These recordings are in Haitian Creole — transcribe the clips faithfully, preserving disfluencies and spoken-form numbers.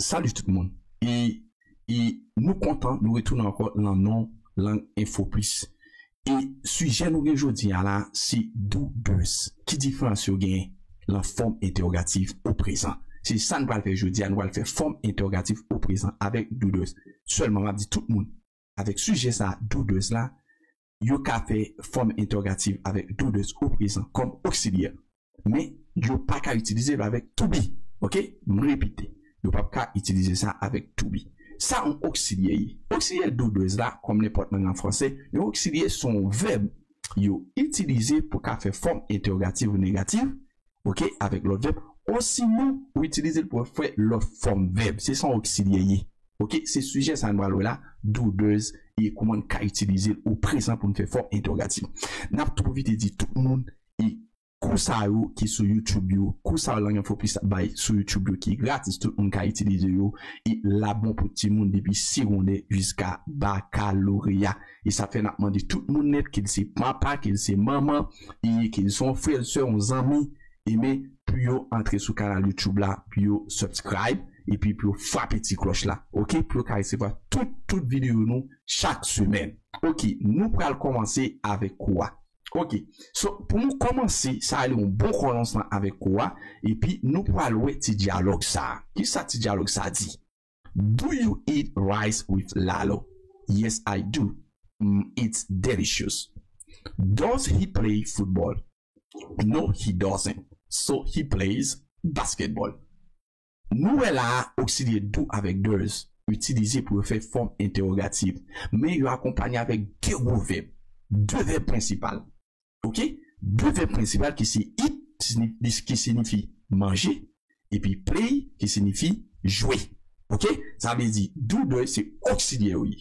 Salut tout moun. E, e nou kontan, nou retounen ankò nan non lang Enfo Plis. E sijè nou gen jodi a la, se do, does. Ki diferans yo gen lan fòm entèwogatif o prezan? Se sa n pral fè jodi a, nou pral fè fòm entèwogatif o prezan avèk do, does. Sèlman, m ap di tout moun, avèk sijè sa, do, does la, yo ka fè fòm entèwogatif avèk do, does o prezan kòm oksilyè. Men, yo pa ka itilize l avèk to be. Oke? M repete. Yo p ap ka itilize sa avèk to be. Sa yon oksilyè ye. Oksilyè do, does la, kòm nenpòt lang an franse, yon oksilyè se yon vèb yo itilize pou ka fè fòm entèwogatif ou negatif, oke, avèk lòt vèb, osinon ou itilize l pou fè lòt fòm vèb. Se sa yon oksilyè ye. Oke? Se sijè sa nou pral wè la, do, does, e kòman n ka itilize l o prezan pou n fè fòm entèwogatif. N ap tou pwofite di tout moun, e kou sa yo ki sou YouTube yo, kou sa yo lang Enfo Plis ap bay sou YouTube yo ki gratis, tout moun ka itilize yo, e l ap bon pou timoun depi segondè jiska bakaloreya. E sa fè n ap mande tout moun nèt, ke l se papa, ke l se manman, e ke l se yon frè, sè, yon zanmi, e men pou yo antre sou kanal YouTube la, pou yo subscribe, epi pou yo frape ti klòch la, oke? Pou yo ka resevwa tout, tout videyo nou chak semèn. Oke, nou pral kòmanse avèk kou a. Oke, so pou nou kòmanse, sa ale yon bon kòmansman avèk kou a, epi nou pral wè ti dyalòg sa a. Kisa ti dyalòg sa a di? Do you eat rice with lalo? Yes, I do. Mm, it's delicious. Does he play football? No, he doesn't. So he plays basketball. Nou wè la a, oksilyè do avèk does itilize pou yo fè fòm entèwogatif, men yo akonpanye avèk de gwo vèb, de vèb prensipal. Oke? De vèb prensipal ki se eat, ki signi-, ki siyifi manje, epi play, ki siyifi jwe. Oke? Sa vle di, do, does se oksilyè yo ye.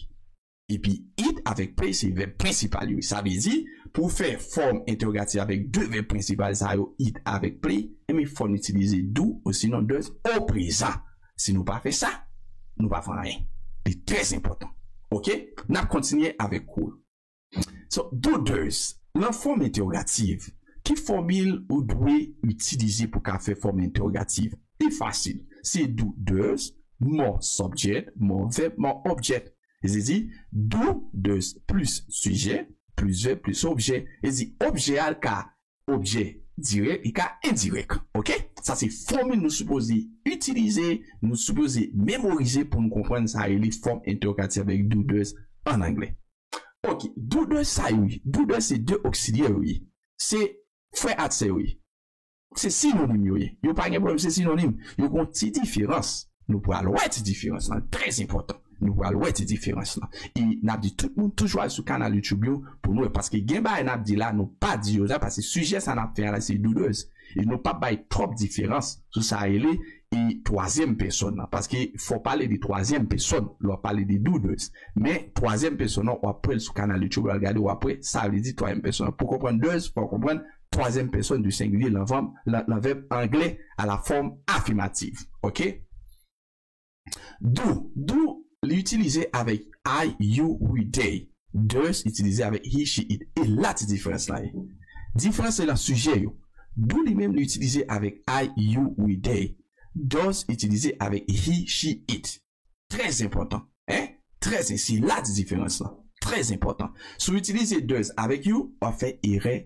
Epi eat avèk play se vèb prensipal yo. Sa vle di, pou w fè fòm entèwogatif avèk de vèb prensipal sa yo, eat avèk play, enben fò n itilize do osinon does o prezan. Si nou pa fè sa, nou pa fè anyen. Li trè enpòtan. Oke? N ap kontinye avèk kou. So, do, does, lan fòm entèwogatif, ki fòmil ou dwe itilize pou ka fè fòm entèwogatif? Li fasil. Se do, does, more subject, more verb, more object. Li di, do, does plis sijè, plis vèb, plis objè. Li di, objè a l ka objè dirèk, li ka endirèk. Oke? Sa se fòmil nou sipoze itilize, nou sipoze memorize pou nou konprann sa rele fòm entèwogatif avèk do, does an anglè. Oke, do, does sa yo ye. Do, does se de oksilyè yo ye. Se frè ak sè yo ye. Se sinonim yo ye. Yo pa gen pwoblèm, se sinonim. Yo gon ti diferans. Nou pral wè ti diferans lan. Trè enpòtan. Nou pral wè ti diferans lan. E n ap di tout moun toujou al sou kanal YouTube yo pou nou wè. Paske gen bagay n ap di la, nou pa di yo sa, paske sijè sa n ap fè a la se do, does. E nou p ap bay twòp diferans sou sa rele e twazyèm pèsòn nan. Paske fò w pale de twazyèm pèsòn lè w ap pale de do, does. Men twazyèm pèsòn nan, w ap wè l sou kanal YouTube, w al gade, w ap wè sa vle di twazyèm pèsòn nan. Pou w konprann does, fò w konprann twazyèm pèsòn di sengilye lan vèb, lan, lan vèb anglè a la fòm afimatif. Oke? Do, do, li itilize avèk I, you, we, they. Does itilize avèk he, she, it. E la ti diferans lan ye. Diferans se lan sijè yo. Do li menm li itilize avèk I, you, we, they. Does itilize avèk he, she, it. Trè enpòtan. Hein? Trè, se la ti diferans lan. Trè enpòtan. Si w itilize does avèk you, w ap fè erè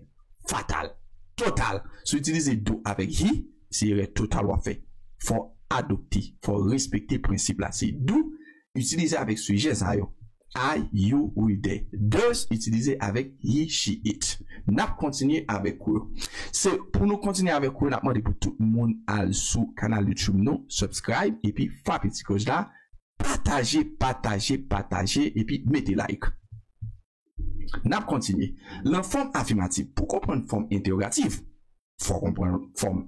fatal. Total. Si w itilize do avèk he, se erè total w ap fè. Fò w adopte, fò w respekte prensip la. Se do, itilize avèk sijè sa yo. I, you, we, they. Does, itilize avèk he, she, it. N ap kontinye avèk kou yo. Se pou nou kontinye avèk kou yo, n ap mande pou tout moun al sou kanal YouTube nou, subscribe, epi frape ti klòch la, pataje, pataje, pataje, epi mete like. N ap kontinye. Lan fòm afimatif, pou konprann fòm entèwogatif, fò w konprann fòm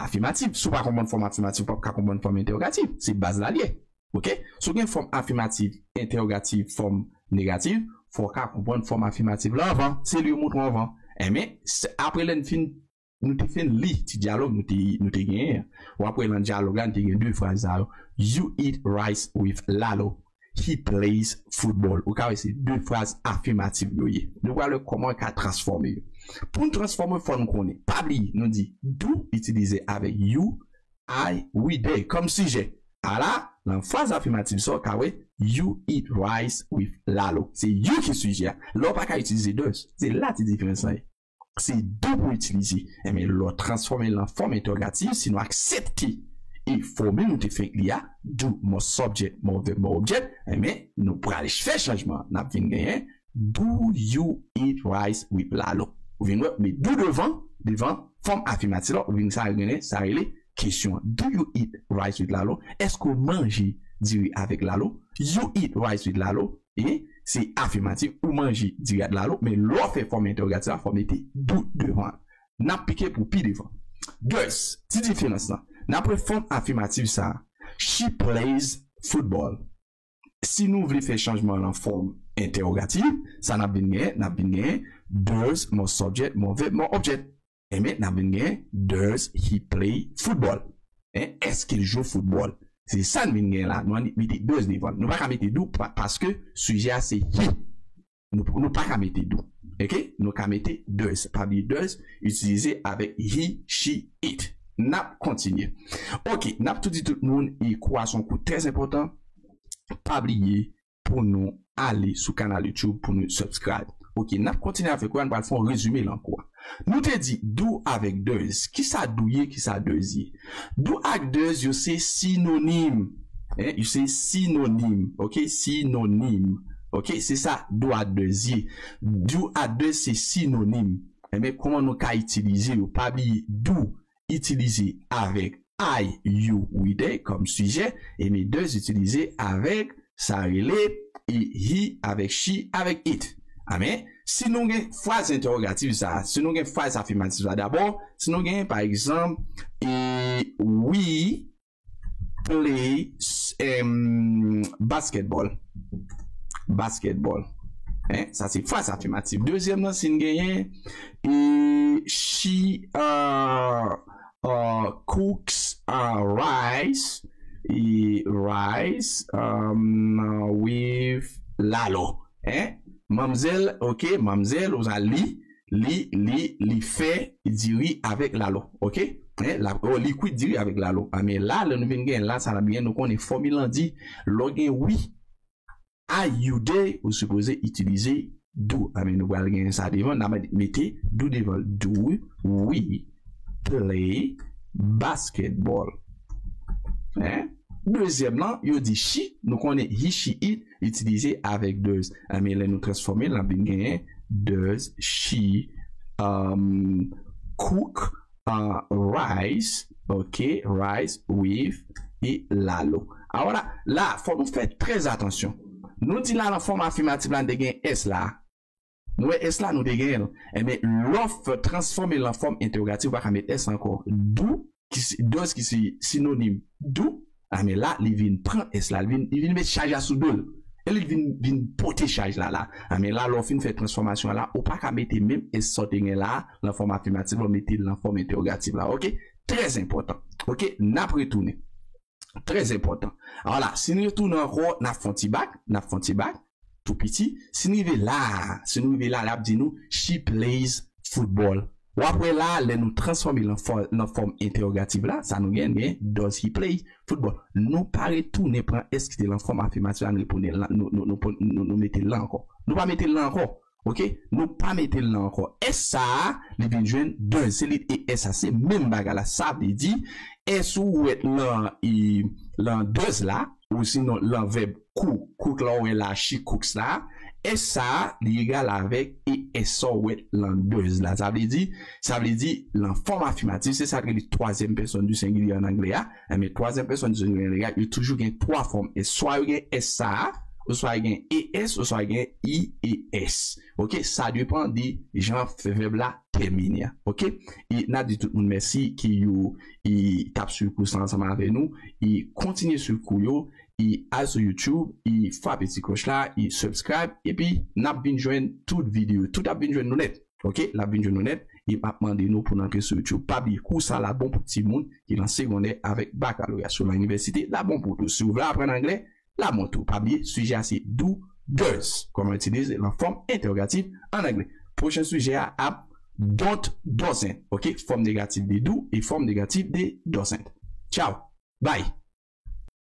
afimatif. Si w pa konprann fòm afimatif, w p ap ka konprann fòm entèwogatif. Se baz la l ye. Oke? Si w gen fòm afimatif, entèwogatif, fòm negatif, fò w ka konprann fòm afimatif la anvan. Se li yo montre w anvan. Enben, se, apre lè n fin, nou te fin li ti dyalòg nou te, nou te genyen an. W ap wè lan dyalòg la, nou te gen de fraz sa yo. You eat rice with Lalo. He plays football. Ou ka wè se de fraz afimatif yo ye. Nou pral wè kòman w ka transfòme yo. Pou n transfòme, fò n konnen. Pa bliye, nou di do itilize avèk you, I, we, they kòm sijè. Ala, nan fraz afimatif sa, w ka wè, you eat rice with lalo. Se you ki sijè a. La w pa ka itilize does. Se la ti diferans lan ye. Se do pou w itilize. Enben, lè w transfòme l nan fòm entèwogatif, si nou aksepte e fòmil nou te fenk li a, do, more subject, more verb, more object, enben, nou pral fè chanjman an. N ap vin genyen, do you eat rice with lalo? Ou vin wè, met do devan, devan fòm afimatif la, ou vin sa genyen, sa rele kesyon an. Do you eat rice with lalo? Èske w manje diri avèk lalo? You eat rice with lalo? E se afimatif, ou manje diri ak lalo, men lè w fè fòm entèwogatif la, fò w mete do devan. N ap pike pou pi devan. Does, ti diferans lan. N ap wè fòm afimatif sa a. She plays football. Si nou vle fè chanjman lan fòm entèwogatif, sa n ap vin genyen, n ap vin genyen does, more subject, more verb, more object. Enben, n ap vin genyen, does he play football? Hein? Èske l jwe foutbòl? Se sa n vin genyen la. Nou annik mete does devan l. Nou pa ka mete do pa, paske sijè a se he. Nou, nou pa ka mete do. Oke? Nou ka mete does. Pa bliye does itilize avèk he, she, it. N ap kontinye. Oke, n ap tou di tout moun, e kou a se yon kou trè enpòtan. Pa bliye pou nou ale sou kanal YouTube pou nou subscribe. Oke, n ap kontinye avèk ou, n pral fè yon rezime lan kou a. Nou te di do avèk does. Kisa do ye, kisa does ye? Do ak does yo se sinonim. Hein, yo se sinonim. Oke, sinonim. Oke, se sa do ak does ye. Do ak does se sinonim. Enben, kòman nou ka itilize yo? Pa bliye do itilize avèk I, you, we, they kòm sijè, enben does itilize avèk sa rele e he avèk she avèk it. Amen. Si nou gen fraz entèwogatif sa, si nou gen fraz afimatif sa, dabò, si nou gen, pa egzanp, e we play s- em, basketball. Basketball. Hein? Sa se fraz afimatif. Dezyèm nan, si n genyen, e she uh, uh, cooks uh, rice, e rice um, with lalo. Hein? Manmzèl, oke, manmzèl, ou sa li, li, li, li fè diri avèk lalo. Oke? Hein? La, oh, li kwit diri avèk lalo. A, men la, lè nou vin gen la, sa n ap gen, nou konnen fòmil lan di, lè w gen we, I, you, they, ou sipoze itilize do. A, men nou pral gen sa devan, n ap mete do devan l. Do we play basketball? Hein? Dezyèm lan, yo di she, nou konnen he, she, it, itilize avèk does. A, men lè nou transfòme l, n ap vin genyen does she um, cook uh, rice, oke, rice with e lalo. Awala, la, fò nou fè trè atansyon. Nou di la nan fòm afimatif la, n te gen s la. Nou wè s la, nou te gen l. Enben, lè w fè transfòme l an fòm entèwogatif, ou pa ka met s ankò. Do, ki se, does ki se sinonim do, a, men la, li vin pran s la, li vin, li vin met chaj la sou do l. E li vin, vin pote chaj la la. A, men la, lè w fin fè transfòmasyon an la, ou pa ka mete menm s sa w te gen la, lan fòm afimatif la, w mete l lan fòm entèwogatif la. Oke? Trè enpòtan. Oke? N ap retounen. Trè enpòtan. Alò la, si n retounen ankò, n ap fè yon ti bak, n ap fè yon ti bak, tou piti. Si n rive la, si n rive la, l ap di nou, she plays football. W ap wè la, lè nou transfòme l an fò-, nan fòm entèwogatif la, sa nou gen, gen, does he play football? Nou pa retounen pran s ki te lan fòm afimatif la, nou retounen la, nou, nou, nou, nou, nou mete l la ankò. Nou pa mete l la ankò. Oke? Nou pa mete l la ankò. S sa a, li vin jwenn does. Se li e s sa, se menm bagay la. Sa vle di, s ou wè t lan, e, lan does la, ou sinon lan vèb cook, cook la ou wè la, she cooks la, s sa a, li egal avèk e s sa ou wè t lan does la. Sa vle di, sa vle di, lan fòm afimatif, se sa k rele twazyèm pèsòn di sengilye an anglè a. Enben, twazyèm pèsòn di sengilye an anglè a, yo toujou gen twa fòm s. Swa yo gen s sa a, oswa yo gen e s, oswa yo gen i e s. Oke, sa depann de jan vèb la tèmine a. Oke, e n ap di tout moun mèsi ki yo e t ap swiv kou sa ansanm avè nou. E kontinye swiv kou yo, e al sou YouTube, e frape ti klòch la, e subscribe, epi n ap vin jwenn tout videyo, tout ap vin jwenn nou nèt. Oke, l ap vin jwenn nou nèt, e m ap mande nou pou n antre sou YouTube. Pa bliye, kou sa la bon pou timoun ki lan segondè avèk bakaloreya. Si w lan inivèsite, la bon pou tou. Si w vle aprann anglè, la bon tou. Pa bliye, sijè a se do, does. Kòman itilize l an fòm entèwogatif an anglè. Pwochen sijè a ap don't, doesn't. Oke, fòm negatif de do e fòm negatif de doesn't. Tchaw. Bye.